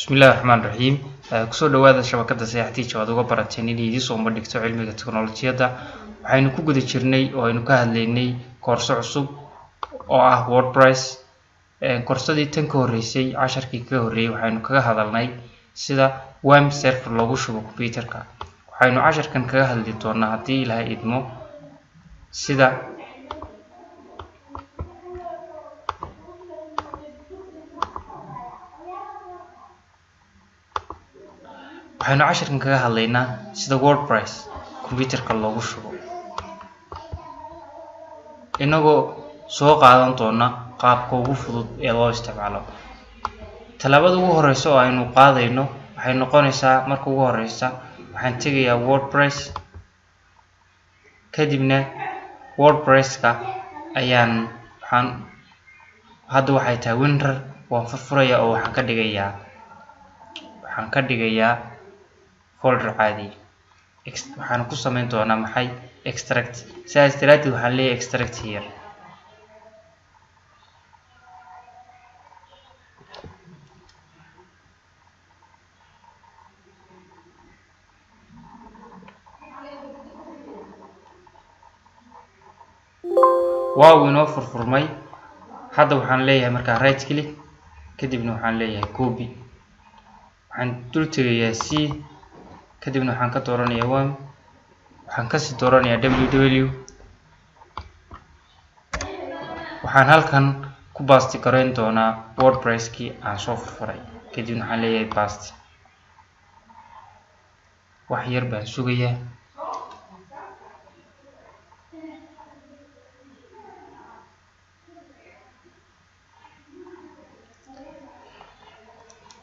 Bismillahi raxmaan raxiim. Kusoo dhawaada shabakada Sayax oo aad uga barateen inay idiin soo bandhigto cilmiga teknolojiyadda. Waxaynu ku guda jirnay oo aynu ka hadlaynay koorso cusub oo ah WordPress. Koorsadii tan ka horreysay, casharkii kaga horreeyay, waxaynu kaga hadalnay sida WAMP server loogu shubo computerka. Waxaynu casharkan kaga hadli doonaa, haddii Ilaahay idmo, sida waxaynu casharkan kaga hadlaynaa sida WordPress computerka loogu shubo, inagoo soo qaadan doona qaabka ugu fudud ee loo isticmaalo. Tallaabada ugu horeysa oo aynu qaadayno waxay noqonaysaa, marka ugu horeysa waxaan tegayaa WordPress, kadibna WordPresska ayaan waxaan hadda waxay tahay WinRAR, waan furfurayaa oo waxaan ka dhigayaa folder caadi. Waxaan ku samayn doonaa maxay? Extract. Sidaas daraaddeed waxaan leeyahay extract here. Waa uu inoo furfurmay. Hadda waxaan leeyahay markaa right click, kadibna waxaan leeyahay copy. Waxaan dul tegayaa C, kadibna waxaan ka dooranayaa WAMP, waxaan kasii dooranayaa www. Waxaan halkan ku paste garayn doonaa WordPresskii aan soo furfuray, kadibna waxaan leeyahay paste. Wax yar baan sugayaa.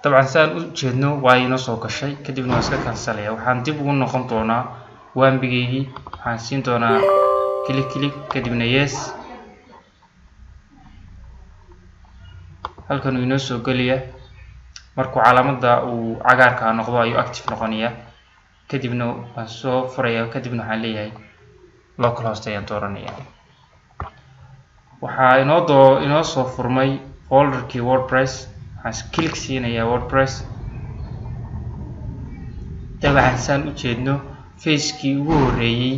Dabcan si aan u jeedno waa inoo soo gashay. Kadibna waan iska cancelaya. Waxaan dib ugu noqon doonaa WAMP-igaygii, waxaan siin doonaa click click, kadibna yes. Halkan uu inoo soo gelaya. Markuu calaamada uu cagaarka noqdo ayuu active noqonaya. Kadibna waan soo furaya, kadibna waxaan leeyahay localhost ayaan dooranaya. Waxaa inoo soo furmay folderkii WordPress. Waxaan click siinayaa WordPress. Dabcan saan u jeedno, facekii ugu horreeyey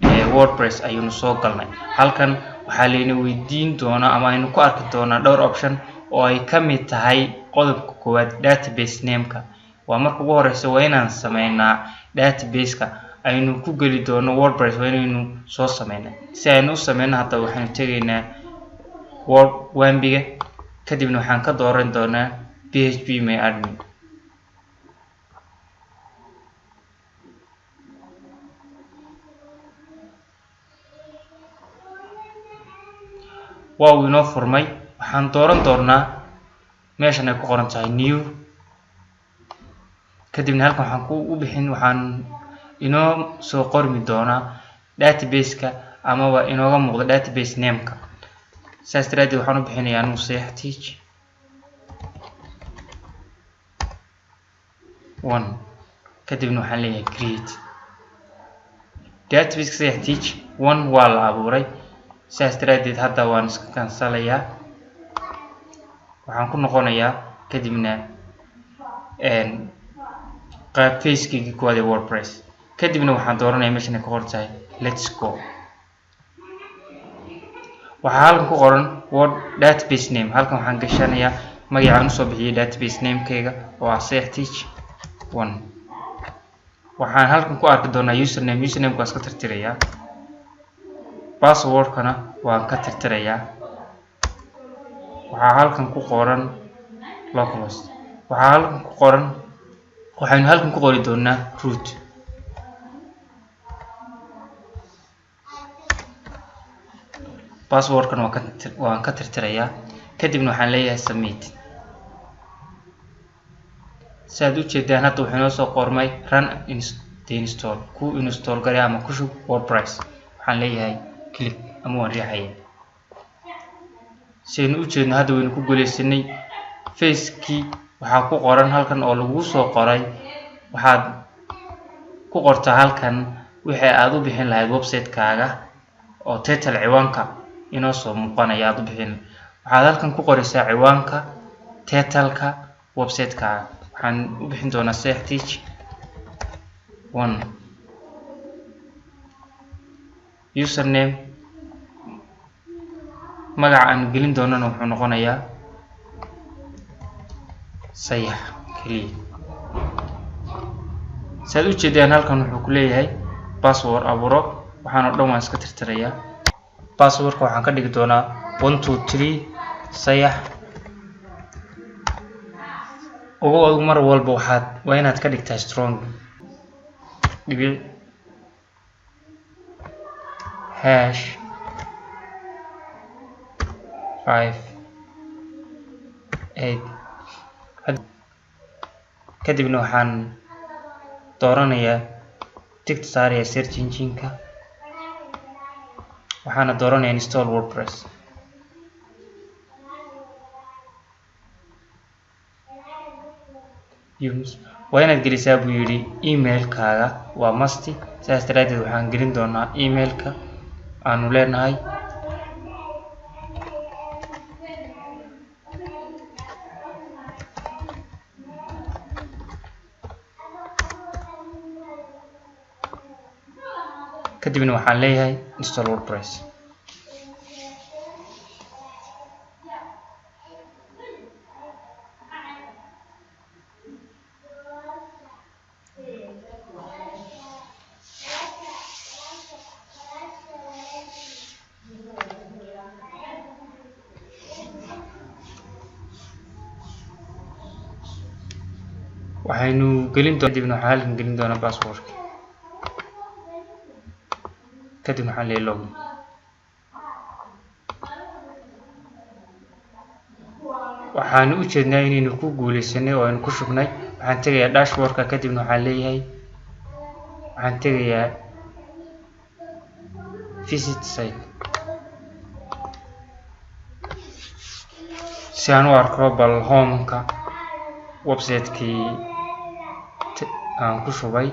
ee WordPress ayuunu soo galnay. Halkan waxaa layna weydiin doonaa ama aynu ku arki doonaa dhowr option oo ay ka mid tahay qodobka koowaad, database nameka. Waa marka ugu horeysa waa inaan sameynaa database-ka aynu ku geli doono WordPress, waa inaynu soo sameynaa. Si aynu u sameyno hadda, waxaynu tegaynaa word WAMP-iga, kadibna waxaan ka dooran doonaa PHP my admin. Waa uu inoo furmay. Waxaan dooran doonaa meeshan ay ku qoran tahay new. Kadibna halkan waxaan ku u bixin, waxaan inoo soo qormi doonaa database-ka amaba inooga muuqda database name-ka. Saas daraaddeed waxaan u bixinayaa anigu Sayax Teach one. Kadibna waxaan leeyahay create. Database Sayax Teach one waa la abuuray. Saas daraaddeed hadda waan iska cancelayaa. Waxaan ku noqonayaa kadibna qayb facekeygii koowaad ee WordPress. Kadibna waxaan dooranayaa meeshan ay ku qoran tahay let's go. Waxaa halkan ku qoran word database name. Halkan waxaan gashanayaa magacaan usoo bixiyay database namekeyga oo ah Sayax Teach one. Waxaan halkan ku arki doonaa username. Usernameka waan iska tirtirayaa, passwordkana waan ka tirtirayaa. Waxaa halkan ku qoran localhost. Waxaa halkan ku qoran, waxaynu halkan ku qori doonaa root. Passwordkana waan ka tirtirayaa. Kadibna waxaan leeyahay submit. Si aad u jeedaan, hadda wuxuu inoo soo qormay run the install, ku install gare ama ku shub WordPress. Waxaan leeyahay click ama waan riixaya. Si aynu u jeedno, hadda waynu ku guuleysanay. Facekii waxaa ku qoran halkan oo lagu soo qoray, waxaad ku qortaa halkan wixii aad u bixin lahayd website-kaaga oo title, ciwaanka inoo soo muuqanaya aad u bixin. Waxaad halkan ku qoraysaa ciwaanka, titleka website-kaaga. Waxaan Waxaan u bixin doonaa Sayax Teach 1. Username, magaca aan gelin doonana wuxuu noqonayaa Sayax keliya. Saad u jeedaan, halkan wuxuu ku leeyahay password abuuro. Waxaan oo dhan waan iska tirtirayaa. Passwordka waxaan ka dhigi doonaa 123 Sayax. Ugu adigu mar walba waxaad waa inaad ka dhigtaa strong. Dhibic, hash, 5 8. Kadibna waxaan dooranayaa, tickta saaraya search engine-ka, waxaana dooranaya install WordPress. Waa inaad gelisaa, buu yidhi, emailkaaga, waa must. Sidaas daraaddeed waxaan gelin doonaa emailka aanu leenahay. Kadibna waxaan leeyahay install WordPress. Waxaynu gelin doonaa, kadibna waxaan halkan gelin doonaa passwordka. Kadib waxaan leeyahay login. Waxaanu u jeednaa inaynu ku guuleysanay oo aynu ku shubnay. Waxaan tegayaa dashboardka, kadibna waxaan leeyahay, waxaan tegayaa visit site si aan u arko bal homeka website-kii aan ku shubay,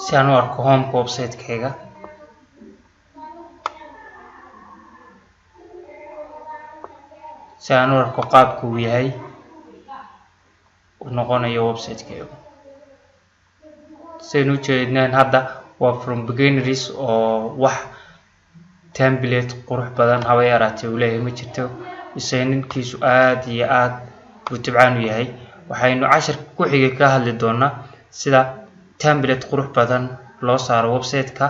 si aan u arko homeka website-kayga, si aan u arko qaabka uu yahay, uu noqonayo website-kaygu. Sidaynu u jeednaan hadda waa from beginners, oo wax template qurux badan haba yaraatee uu leeyahay ma jirto. Designkiisu aad iyo aad buu tibcaan u yahay. Waxaynu cashirka ku xigay ka hadli doonaa sida template qurux badan loo saaro website-ka.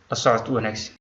La socod wanaagsan.